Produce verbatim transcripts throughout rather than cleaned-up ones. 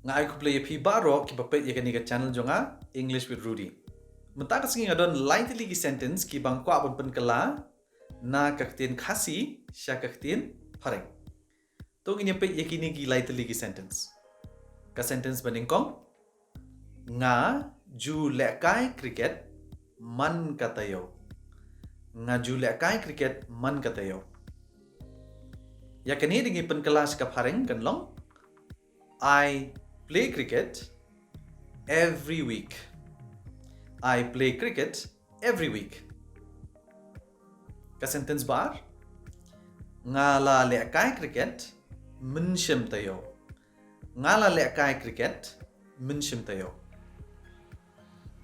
Nga ai khublei ïa phi baroh kiba peit ïa kane ka channel jong nga, English with Rudy. Mynta ka sngi nga don lai tylli ki sentence kiba nga kwah ban pynkylla na ka ktien Khasi sha ka ktien Phareng. To ngin ïa peit ïa kine ki lai tylli ki sentence. Ka sentence ba nyngkong: Nga ju lehkai cricket man ka taïew. Nga ju lehkai cricket man ka taïew. Ïa kane da ngi pynkylla sha ka Phareng kan long: I play cricket every week. I play cricket every week. Ka sentence ba ar: Nga la lehkai cricket mynshem taïew. Nga la lehkai cricket mynshem taïew.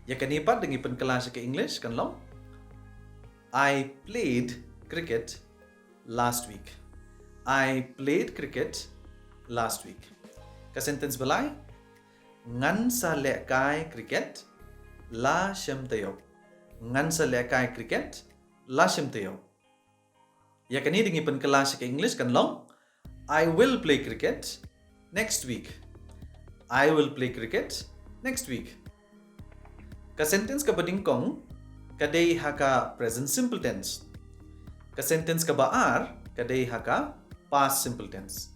Ïa kane pat da ngi pynkylla sha ka English kan long: I played cricket last week. I played cricket last week. Ka sentence ba lai: Ngan sa lehkai cricket la shem taïew. Ngan sa lehkai cricket la shem taïew. Ïa kane da ngi pynkylla sha ka English kan long: I will play cricket next week. I will play cricket next week. Ka sentence kaba nyngkong ka dei ha ka present simple tense. Ka sentence kaba ar ka dei ha ka past simple tense.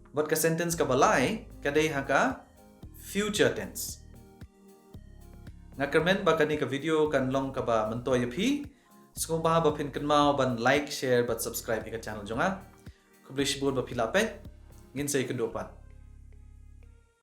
Bad ka sentence kaba lai ka dei ha ka future tense. Nga kyrmen ba kane ka video kan long kaba myntoi ïa phi. Sngewbha ba phin kynmaw ban like, share bad subscribe ïa ka channel jong nga. Khublei shibun ba phi la peit. Ngin sa ïakynduh pat.